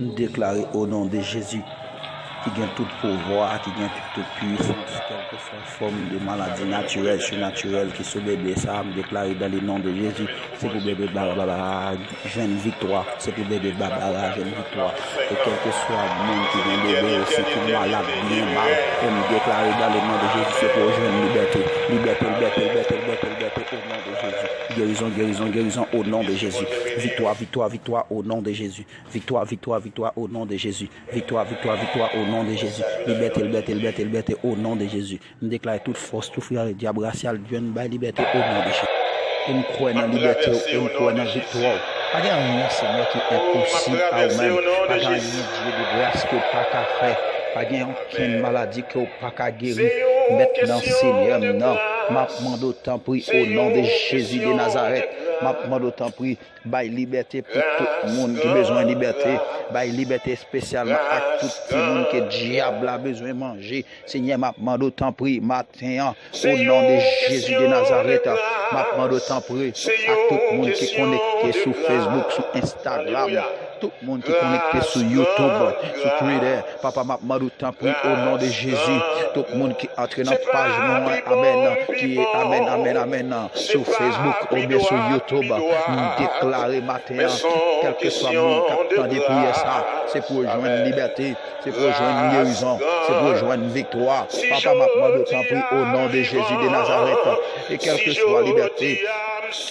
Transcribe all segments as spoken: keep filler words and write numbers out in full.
M deklare o non de Jezi, ki gen tout pouvwa, ki gen tout pwisans, kèlkeswa fòm de maladi natirèl, sinatirèl ki sou bebe sa a, m deklare dans le nom de Jésus, se pou bebe Barbara jwenn viktwa, se pou bebe Barbara jwenn viktwa. E kèlkeswa moun ki gen bebe osi ki malad byen mal, e m deklare dans le nom de Jésus, se pou yo jwenn libète, libète, libète, libète, libète, libète, o non de Jezi. Gerizon, gerizon, gerizon, o non de Jezi. Viktwa, viktwa, viktwa, o non de Jezi. Viktwa, viktwa, viktwa, o non de Jezi. Viktwa, viktwa, viktwa, o non de Jezi. Libète, libète, libète, libète, o non de Jezi. M deklare tout fòs, tout fwari dyab rasyal, jwenn bay libète, o non de Jezi. E m kwè nan libète w, e m kwè nan viktwa w. Pa gen anyen, Senyè, ki enposib a ou menm. Pa gen anyen, Dye de gras, ke w pa ka fè. Pa gen okenn maladi ke w pa ka geri. Mèt nan, Senyè m nan, m ap mande w tanpri, o non de Jezi de Nazarèt. M ap mande w tanpri, bay libète pou tout moun ki bezwen libète. Bay libète espesyalman ak tout timoun ke dyab la bezwen manje. Senyè, m ap mande w tanpri, maten an, o non de Jezi de Nazarèt, m ap mande w tanpri, ak tout moun ki konekte sou Facebook, sou Instagram, tout moun ki konekte sou YouTube, sou Twitter, Papa, m ap mande w tanpri, o non de Jezi, tout moun ki antre nan paj mwen, amèn, ki, amèn, amèn, amèn, sou Facebook oubyen sou YouTube, m deklare maten an, kèlkeswa moun k ap tande priyè sa, se pou yo jwenn libète, se pou yo jwenn gerizon, se pou yo jwenn viktwa. Papa, m ap mande w tanpri, o non de Jezi de Nazarèt, e kèlkeswa libète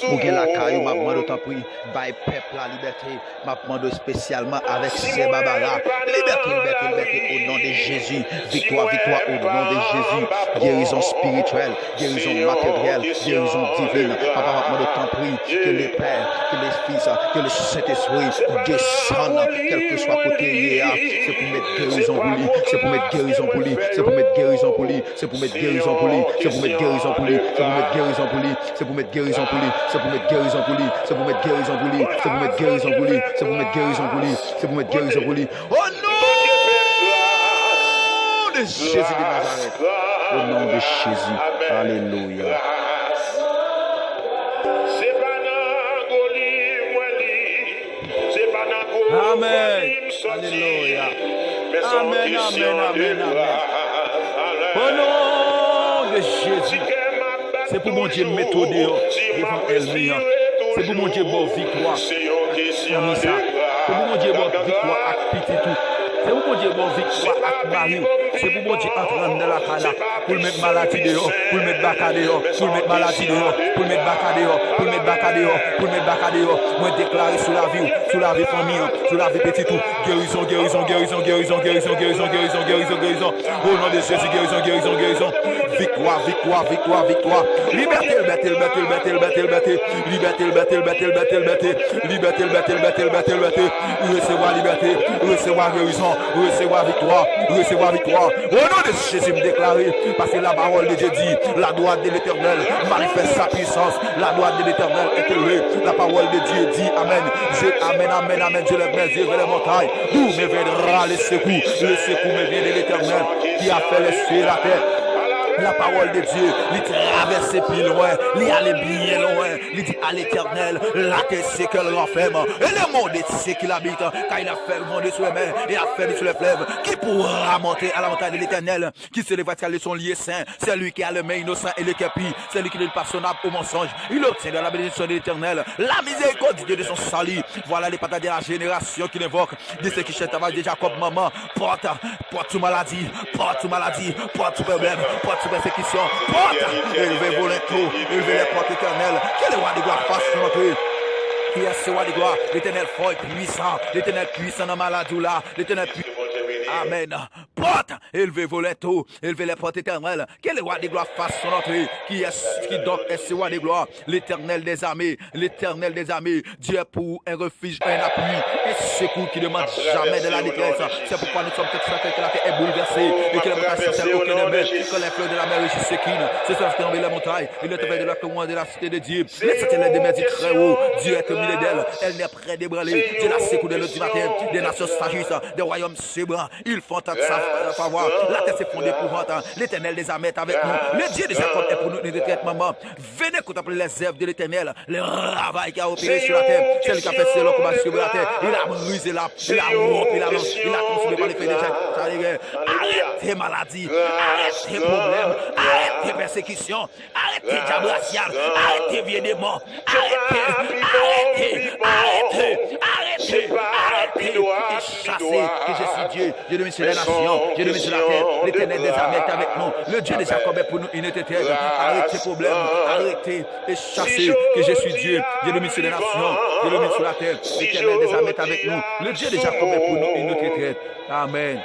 ou gen lakay ou, m ap mande w tanpri, bay pèp la libète. M ap mande w espesyalman avèk sè Barbara. Libète, libète, libète, o non de Jezi. Viktwa, viktwa, o non de Jezi. Gerizon espirityèl, gerizon materyèl, gerizon divin. Papa, m ap mande w tanpri, ke le Pè, ke le Fis, ke le Sentespri desann, kèlkeswa kote l ye a. Se pou met gerizon pou li, se pou met gerizon pou li, se pou met gerizon pou li, se pou met gerizon pou li, se pou met gerizon pou li, se pou met gerizon pou li, se pou met gerizon pou li, se pou met gerizon pou li, se pou met gerizon pou li, se pou met gerizon pou li, se pou met gerizon pou li, se pou met gerizon pou li. O non de Jezi de Nazarèt. O non de Jezi. Alelouya. Se pa nan gwo liv mwen li. Se pa nan gwo liv m soti. Alelouya. Men se yon kesyon de lwa. O non de Jezi. Se pou Bondye mete w deyò devan ènmi an. Se pou Bondye ba w viktwa ak fanmi sa. Se pou Bondye ba w viktwa ak pitit ou. Se pou Bondye ba w viktwa ak mari w. Se pou Bondye antre anndan lakay la. Pou l met maladi deyò, pou l met baka deyò, pou l met maladi deyò, pou l met baka deyò, pou l met baka deyò, pou l met baka deyò. Mwen deklare sou lavi w, sou lavi fanmi an, sou lavi pitit ou. Gerizon, gerizon, gerizon. O non de Jezi, gerizon, gerizon, gerizon. Viktwa, viktwa, viktwa, viktwa. Libète, libète, libète. Libète, libète, libète, libète, libète. Libète, libète, libète, libète, libète. Resevwa libète, resevwa gerizon, resevwa viktwa, resevwa viktwa. O non de Jezi, m deklare, paske la parole de Dieu dit, la droite de l'Éternel manifeste sa puissance. La droite de l'Éternel est élevée. La parole de Dieu dit, amen. Je, amen, amen, amen. Je lève mes yeux vers les montagnes. D'où me viendra le secours? Le secours me vient de l'Éternel qui a fait les cieux et la terre. La parole de Dieu, li travèse pi lwen, li ale byen lwen. Li di à l'Éternel, la terre ce qu'elle renferme, et le monde et ce qu'il habite, car il a fait le monde sous les mers et a fait l'eau sous les fleuves. Qui pourra monter à la montagne de l'Éternel, qui s'élèvera jusqu'à son lieu saint? Celui qui a les mains innocentes et le cœur pur, celui qui ne lit pas son âme au mensonge, il obtiendra la bénédiction de l'Éternel, la miséricorde de Dieu de son salut. Voilà les patrons de la génération qui l'invoque, de ceux qui cherchent la face de Jacob, maman, porte, porte sou maladi, porte sou maladi, porte sou pwoblèm, porte sou pèsekisyon, porte, élevez vos linteaux, élevez les portes éternelles, que le roi de gloire fasse son entrée. Qui est ce roi de gloire? L'Éternel fort et puissant, l'Éternel puissant nan maladi w la, l'Éternel puissant. Amen. Porte, élevez vos linteaux, élevez les portes éternelles, que le roi de gloire fasse son entrée. Qui est, qui donc est ce roi de gloire? L'Éternel des armées, l'Éternel des armées. Dieu est pour un refuge, un appui, un secours qui ne manque jamais dans la détresse. C'est pourquoi nous sommes tous sacrifiés, que la terre est bouleversée, et que les montagnes sont telles aucun des mers, que les fleuves de la mer rugissent, s'écrient, se soulèvent, tremblent les montagnes, et les tempêtes de la commande de la cité de Dieu. Les sentinelles demeurent du Très-Haut, Dieu est au milieu d'elles, elles ne près d'ébranler. Dieu la secoue dès l'eau du matin, des nations s'agissent, des royaumes s'ébranlent. Ils font entendre sa, sa voix. La terre s'effondre d'épouvante. L'Éternel des armées est avec nous. Le Dieu de Jacob est pour nous une retraite, maman. Venez contempler les œuvres de l'Éternel, le travail qu'il a opéré sur la terre. C'est lui qui a fait ses lois combattre sur la terre. Il a brisé la, il a rompu la lance, il a consumé par le feu de chaque. Arrêtez maladie, arrêtez problème, arrêtez persécution. Arrêtez diable racial, arrêtez vieux démon, arrêtez, arrêtez, arrêtez, arrêtez, arrêtez, et chassez, que je suis Dieu, Dieu de mission des nations, Dieu de mission de la terre, l'Éternel des armées est avec nous, le Dieu de Jacob est pour nous une retraite, arrêtez problème, arrêtez, et chassez, que je suis Dieu, Dieu de mission des nations, Dieu de mission de la terre, l'Éternel des armées est avec nous, le Dieu de Jacob est pour nous une retraite. Amen.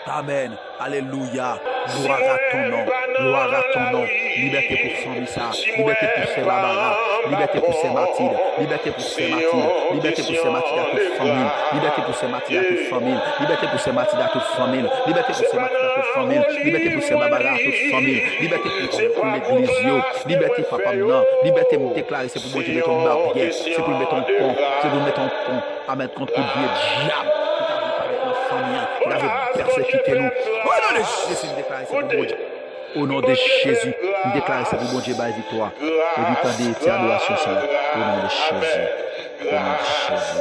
Amen. Alelouya. Gloire à ton nom. Gloire à ton nom. Libète pou fanmi sa. Libète pou sè Babara. Libète pou sè Matilda. Libète pou sè Matilda. Libète pou sè Matilda ak tout fanmi. Libète pou sè Matilda ak tout fanmi. Libète pou sè Matilda ak tout fanmi. Libète pou sè Matilda ak tout fanmi. Libète pou sè Babara ak tout fanmi. Libète pou, pou legliz yo. Libète papa m nan. Libète m deklare se pou Bondye mete yon baryè. Se pou l mete yon pon. Se pou l mete yon pon. Amèn. Kont tout vye dyab ki ta vle parèt nan fanmi an, ki ta vle pèsekite nou. O non de Jezi, m deklare se pou Bondye. O non de Jezi, m deklare se pou Bondye bay viktwa. Epi tande ti adorasyon sa a. O non de Jezi. O non de Jezi.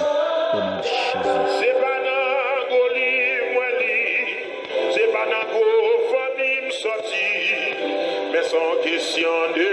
O non de Jezi. Se pa nan gwo liv mwen li, se pa nan gwo fanmi m sòti, men se yon kesyon de